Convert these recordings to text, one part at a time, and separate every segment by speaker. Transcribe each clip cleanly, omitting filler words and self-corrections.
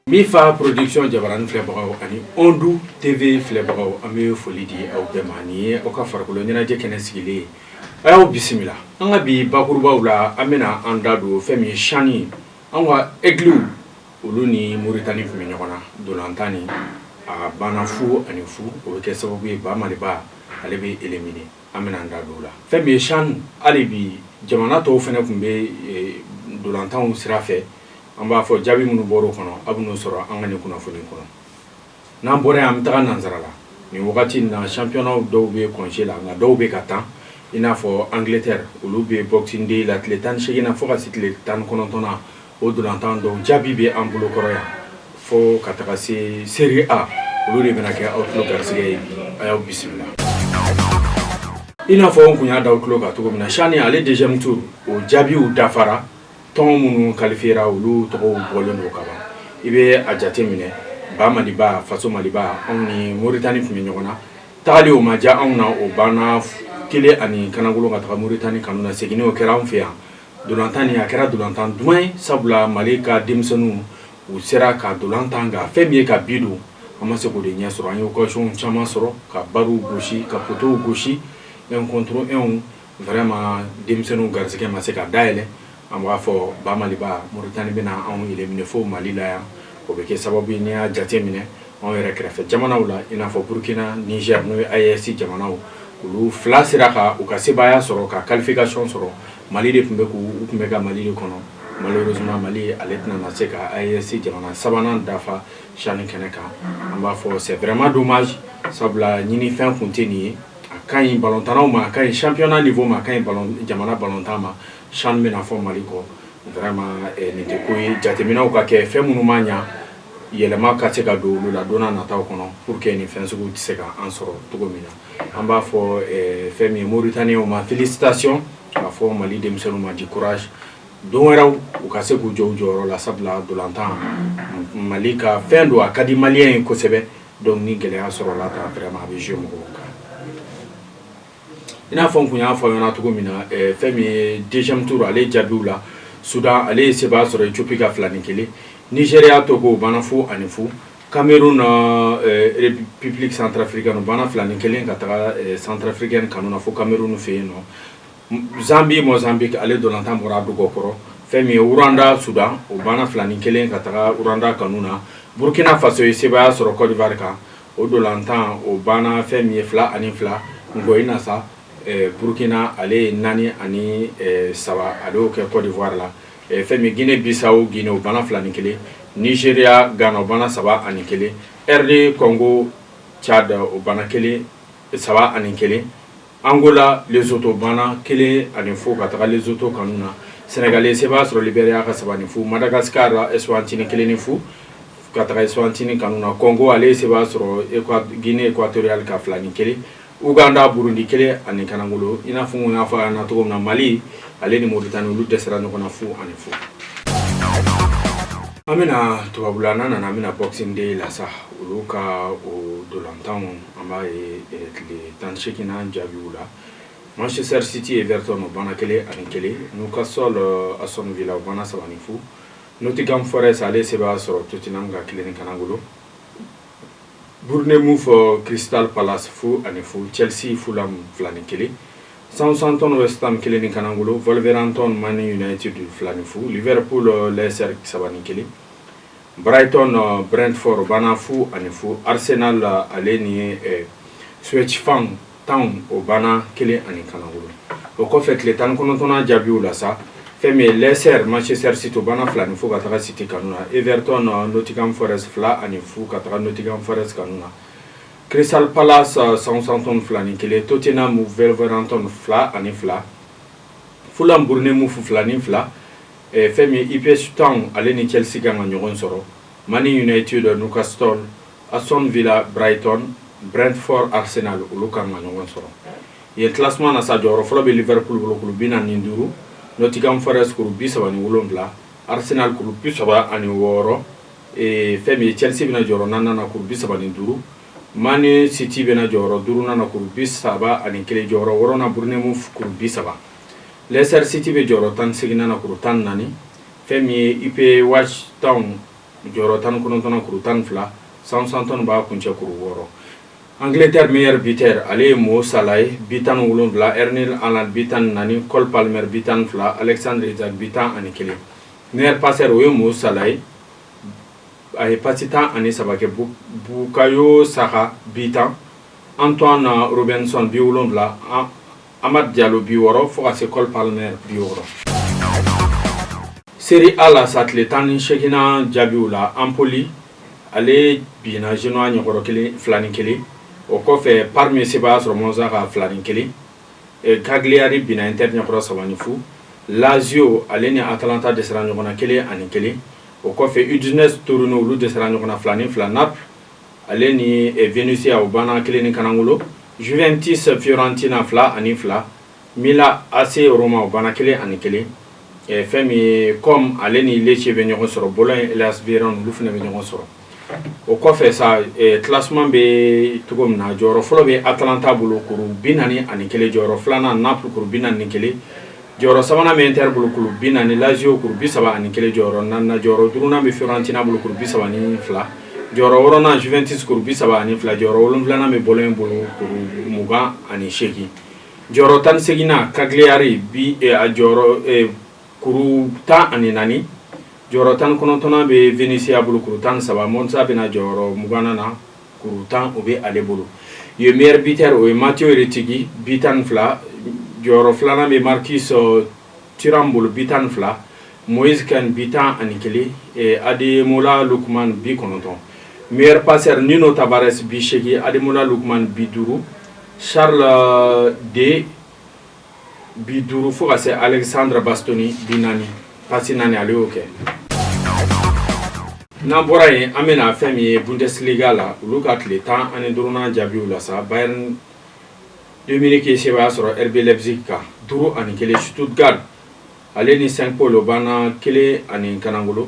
Speaker 1: Mifa Production jabarani filɛbagaw ani Ondu TV filɛbagaw, an bɛ foli di aw bɛɛ ma. Nin ye aw ka farikolo ɲɛnajɛ kɛnɛ sigilen ye, a y'aw bisimila. An ka bi bakurubaw la, an bɛna an da don fɛn min ye CHAN ye. An ka Aigles, olu ni Moritani tun bɛ ɲɔgɔn na dolantan ni a banna 0-0. O bɛ kɛ sababu ye ba Maliba ale bɛ éliminer. An bɛna an da don o la. Fɛn min ye CHAN, hali bi jamana tɔw fana tun bɛ dolantanw sira fɛ. An b'a fɔ jaabi minnu bɔra o kɔnɔ, a bɛ n'o sɔrɔ an ka nin kunnafoni kɔnɔ. N'an bɔra yen, an bɛ taga nansara la. Nin wagati in na, championnat dɔw bɛ congé la, nka dɔw bɛ ka tan, i n'a fɔ Angleterre, olu bɛ Boxing Day la tile 18 na fo ka se tile 19 na. O dolantan dɔw jaabi bɛ an bolo kɔrɔ yan, fo ka taga se Serie A, olu de bɛna kɛ aw tulo garisɛgɛ ye bi. A y'aw bisimila. I n'a fɔ n kun y'a da aw tulo kan cogo min na, CHAN ale deuxième tour, o jaabiw dafara. Tɔn minnu qualifiera, olu tɔgɔw bɔlen don ka ban. I bɛ a jate minɛ, ba Maliba, faso Maliba, anw ni Moritani tun bɛ ɲɔgɔn na. Tagali o ma diya anw na, o banna 1-0 ka taga Moritani kanu na. Seginni o kɛra anw fɛ yan. Dolantan nin, a kɛra dolantan duman ye, sabula Mali ka denmisɛnninw, u sera ka dolantan, nka fɛn min ye ka bi don, an ma se k'o de ɲɛ sɔrɔ. An ye occasion caman sɔrɔ ka barrew gosi, ka poteauw gosi, 1 contre 1. Vraiment, denmisɛnninw garisɛgɛ ma se ka dayɛlɛ. An b'a fɔ ba Maliba, Moritani bɛna anw éliminer fo Mali la yan. O bɛ kɛ sababu ye, n'i y'a jate minɛ, anw yɛrɛ kɛrɛfɛ jamanaw la, i n'a fɔ Burukina, Niger, n'o ye AES jamanaw, olu fila sera ka u ka sebaaya sɔrɔ ka qualification sɔrɔ. Mali de tun bɛ k'u u tun bɛ ka Mali de kɔnɔ. Malheureusement, Mali ale tɛna na se ka AES jamana sabanan dafa CHAN kɛnɛ kan. An b'a fɔ c'est vraiment dommage, sabula ɲinifɛn kun tɛ nin ye. A ka ɲi balontannaw ma, a ka ɲi championnat niveau ma, a ka ɲi ballon jamana balontan ma. CHAN bɛna fɔ Mali kɔ. Vraiment, nin tɛ ko ye. Jateminɛw ka kɛ, fɛn minnu ma ɲa, yɛlɛma ka se ka don olu la don n'a nataw kɔnɔ, pour que nin fɛn sugu tɛ se ka an sɔrɔ cogo min na. An b'a fɔ fɛn min ye, Mauritaniens ma, félicitation. K'a fɔ Mali denmisɛnninw ma, du courage, don wɛrɛw u ka se k'u jɔ u jɔyɔrɔ la, sabula dolantan, Mali ka fɛn don, a ka di malien ye kosɛbɛ. Donc ni gɛlɛya sɔrɔla tan, vraiment, a bɛ jouer mɔgɔw kan. I n'a fɔ n kun y'a fɔ aw ɲɛna cogo min na, fɛn min ye deuxième tour ale jaabiw la, Soudan ale ye sebaaya sɔrɔ Éthiopie ka 2-1. Nigéria, Togo, o banna 0-0. Cameroun, République centrafricaine, o banna 2-1 ka taga centrafricaine kanu na fo Cameroun fɛ yen nɔ. Zambie, Mozambique, ale dolantan bɔra a dugɔ kɔrɔ. Fɛn min ye Rwanda, Soudan, o banna 2-1 ka taga Rwanda kanu na. Burkina Faso ye sebaaya sɔrɔ Côte d'Ivoire kan, o dolantan o banna fɛn min ye 2-2. Ngɔyi na sa, Burkina ale ye 4-3, ale y'o kɛ Côte d'Ivoire la. Fɛn min Guinée Bissau, Guinée, o banna 2-1. Nigeria, Ghana, o banna 3-1. RD Congo, Tchad, o banna kelen 3-1. Angola, Lesotho, banna 1-0 ka taga Lesotho kanu na. Sénégal ye sebaaya sɔrɔ Libéria ka 3-0. Madagascar, Eswatini, 1-0 ka taga Eswatini kanu na. Congo ale ye sebaaya sɔrɔ Guinée équatoriale ka 2-1. Uganda, Burundi, 1-0. I n'a fɔ n y'a fɔ a ɲɛna cogo min na, Mali ale ni Mauritanie, olu dɛsɛra ɲɔgɔn na 0-0. An bɛna tubabula. N'an nana, an bɛna Boxing Day la sa, olu ka o dolantanw, an b'a ye tile 18nan jaabiw la, Manchester City, Everton, o banna 1-1. Newcastle, Aston Villa, o banna 3-0. Nottingham Forest ale sebaaya sɔrɔ Tottenham ka 1-0. Bournemouth, Crystal Palace, 0-0. Chelsea, Fulham, 2-1. Southampton, West Ham, 1-0. Wolverhampton, Man United, 2-0. Liverpool, Leicester, 3-1. Brighton, Brentford, banna 0-0. Arsenal ale ni Swansea Town, o banna 1-0. O kɔfɛ, tile 19nan jaabiw la sa, fɛn min ye Leicester, Manchester City, o banna 2-0 ka taga City kanu na. Everton, Nottingham Forest, 2-0 ka taga Nottingham Forest kanu na. Crystal Palace, Southampton, 2-1. Tottenham, Wolverhampton, 2-2. Fulham, Bournemouth, 2-2. Fɛn min ye Ipswich Town ale ni Chelsea kan ka ɲɔgɔn sɔrɔ. Man United, Newcastle, Aston Villa, Brighton, Brentford, Arsenal, olu kan ka ɲɔgɔn sɔrɔ. Yen classement na sa, jɔyɔrɔ fɔlɔ bɛ Liverpool bolo, kuru 45. Nottingham Forest, kuru 37. Arsenal, kuru 36. Fɛn min ye Chelsea bɛna jɔyɔrɔ naaninan na, kuru 35. Man City bɛna jɔyɔrɔ duurunan na, kuru 31. Jɔyɔrɔ wɔɔrɔnan, Bournemouth, kuru 30. Leicester City bɛ jɔyɔrɔ 18nan na, kuru 14. Fɛn min ye Ipswich Town jɔyɔrɔ 19nan, kuru 12. Southampton b'a kuncɛ kuru 6. Angleterre, meilleur buteur, ale ye Mo Salah ye, but 17. Erling Haaland, but 14. Cole Palmer, but 12. Alexander Isak, but 11. Meilleur passeur, o ye Mo Salah ye, a ye passe 13 kɛ. Bukayo Saka, but 10. Antoine Robinson, but 7. Amad Diallo, but 6, fo ka se Cole Palmer, but 6. Serie A la sa, tile 18nan jaabiw la, Empoli ale binna Genoa ɲɛkɔrɔ kelen 2-1. O kɔfɛ, Parme sebaaya sɔrɔ Monza ka 2-1. Cagliari binna Inter ɲɛkɔrɔ 3-0. Lazio ale ni Atalanta dɛsɛra ɲɔgɔn na 1-1. O kɔfɛ, Udinese, Torino, olu dɛsɛra ɲɔgɔn na 2-2. Naples ale ni Venezia, o banna 1 ni kanangolo. Juventus, Fiorentina, 2-2. Milan AC Roma, o banna 1-1. Fɛn min ye, Comme ale ni Lecce bɛ ɲɔgɔn sɔrɔ. Bologne, Hellas Verona, olu fana bɛ ɲɔgɔn sɔrɔ. O kɔfɛ sa, classement bɛ cogo min na, jɔyɔrɔ fɔlɔ bɛ Atalanta bolo, kuru 41. Jɔyɔrɔ filanan, Naples, kuru 41. Jɔyɔrɔ sabanan bɛ Inter bolo, kuru 40. Lazio, kuru 31. Jɔyɔrɔ naaninan. Jɔyɔrɔ duurunan bɛ Fiorentina bolo, kuru 32. Jɔyɔrɔ wɔɔrɔnan, Juventus, kuru 32. Jɔyɔrɔ wolonfilanan bɛ Bologne bolo, kuru 28. Jɔyɔrɔ 18nan, Cagliari bi, a jɔyɔrɔ kuru 14. Jɔyɔrɔ 19nan bɛ Venezia bolo, kuru 13. Monza bɛna jɔyɔrɔ 20nan na, kuru 10, o bɛ ale bolo yen. Meilleur buteur, o ye Mateo Retegui, but 12. Jɔyɔrɔ filanan bɛ Marcus Thuram bolo, but 12. Moise Kean, but 11. Ademola Lookman, but 9. Meilleur passeur, Nuno Tavares, but 8. Ademola Lookman, but 5. Charles De, but 5, fo ka se Alexandre Bastoni, but 4, passe 4, ale y'o kɛ. N'an bɔra yen, an bɛna fɛn min ye, Bundesliga la, olu ka tile 15nan jaabiw la sa, Bayern de Munich ye sebaaya sɔrɔ RB Leipzig kan 5-1. Stuttgart ale ni St Pauli, o banna 1 ani kanangolo.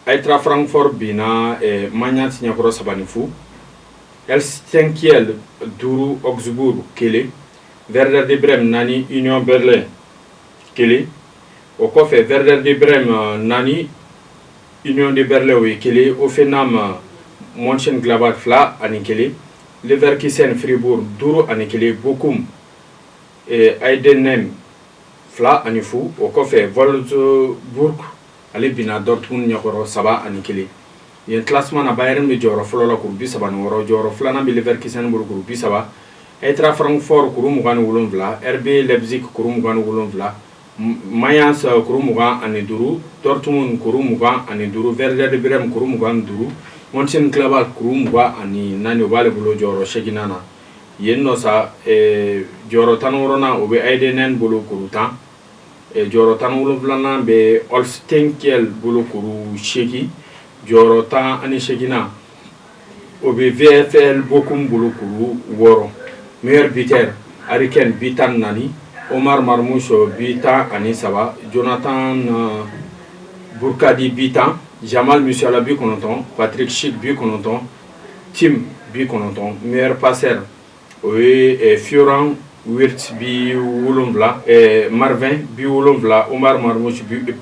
Speaker 1: Eintracht Francfort binna Mainz ɲɛkɔrɔ 3-0. Holstein Kiel 5, Augsbourg 1. Werder de Brême 4, Union Berlin 1. O kɔfɛ, Werder de Brême 4, Union de Berlin, o ye 1. Hoffenheim, Mönchengladbach, 2-1. Leverkusen, Fribourg, 5-1. Bochum, Heidenheim, 2-0. O kɔfɛ, Wolfsburg ale binna Dortmund ɲɛkɔrɔ 3-1. Yen classement na, Bayern bɛ jɔyɔrɔ fɔlɔ la, kuru 36. Jɔyɔrɔ filanan bɛ Leverkusen bolo, kuru 30. Eintracht Francfort, kuru 27. RB Leipzig, kuru 27. Mayence, kuru 25. Dortmund, kuru 25. Werder de Brême, kuru 25. Mönchengladbach, kuru 24, o b'ale bolo jɔyɔrɔ seeginnan na yen nɔ sa. Jɔyɔrɔ 16nan, o bɛ Heidenheim bolo, kuru 10. Jɔyɔrɔ 17nan bɛ Holstein Kiel bolo, kuru 8. Jɔyɔrɔ 18nan, o bɛ VfL Bochum bolo, kuru 6. Meilleur buteur, Harry Kane, but 14. Omar Marmoush, but 13. Jonathan Burkardt, but 10. Jamal Musiala, but 9. Patrick Schick, but 9. Tim, but 9. Meilleur passeur, o ye Florian Wirtz, but 7. Marvin, but 7. Omar Marmoush,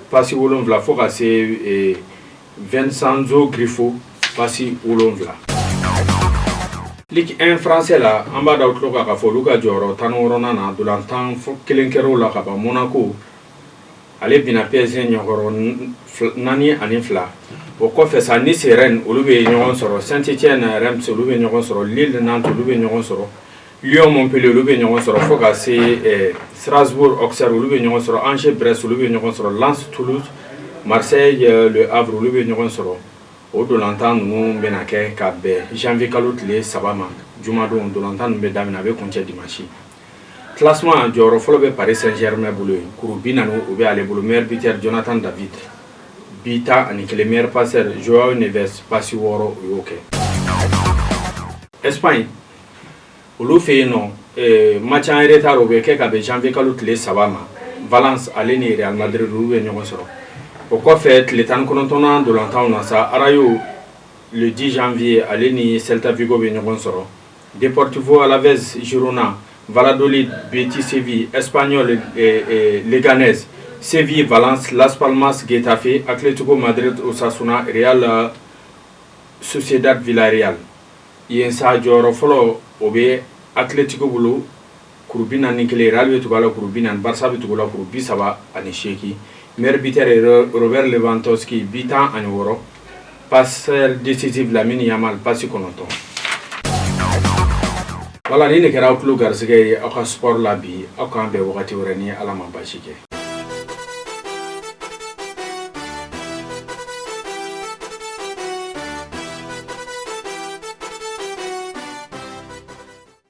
Speaker 1: passe 7, fo ka se Vincenzo Grifo, passe 7. Ligue 1 français la, an b'a da aw tulo kan k'a fɔ olu ka jɔyɔrɔ 16nan na, ntolantan kelen kɛr'o la ka ban. Monaco ale binna PSG ɲɛkɔrɔ 4-2. O kɔfɛ sa, Nice, Rennes, olu bɛ ɲɔgɔn sɔrɔ. Saint-Étienne, Reims, olu bɛ ɲɔgɔn sɔrɔ. Lille, Nantes, olu bɛ ɲɔgɔn sɔrɔ. Lyon, Montpellier, olu bɛ ɲɔgɔn sɔrɔ, fo ka se Strasbourg, Auxerre, olu bɛ ɲɔgɔn sɔrɔ. Angers, Brest, olu bɛ ɲɔgɔn sɔrɔ. Lens, Toulouse, Marseille, Le Havre, olu bɛ ɲɔgɔn sɔrɔ. O ntolantan ninnu bɛna kɛ ka bɛn janvier kalo tile 3 ma, jumadon. Ntolantan ninnu bɛ daminɛ, a bɛ kuncɛ dimanche. Classement, jɔyɔrɔ fɔlɔ bɛ Paris Saint-Germain bolo yen, kuru 40, o bɛ ale bolo. Meilleur buteur, Jonathan David, but 11. Meilleur passeur, Joao Neves, passe 6, o y'o kɛ. Espagne, olu fɛ yen nɔ, match en retard, o bɛ kɛ ka bɛn janvier kalo tile 3 ma. Valence ale ni Real Madrid, olu bɛ ɲɔgɔn sɔrɔ. O kɔfɛ, tile 19nan ntolantanw na sa, Rayo, le 10 janvier, ale ni Celta Vigo bɛ ɲɔgɔn sɔrɔ. Deportivo Alaves, Girona. Valladolid, Betis Séville. Espanyol, Leganés. Séville, Valence, Las Palmas, Getafe, Atlético Madrid, Osasuna, Real Sociedad, Villarreal. Yen sa, jɔyɔrɔ fɔlɔ, o bɛ Atlético bolo, kuru 41. Real bɛ tugu a la, kuru 40. Barça bɛ tugu la, kuru 38. Meilleur buteur, Robert Lewandowski, but 16. Passeur décisif, Lamine Yamal, passe 9. Voilà, ni de kɛra aw tulo garisɛgɛ ye aw ka sport la bi. Aw k'an bɛn wagati wɛrɛ ni Ala ma basi kɛ.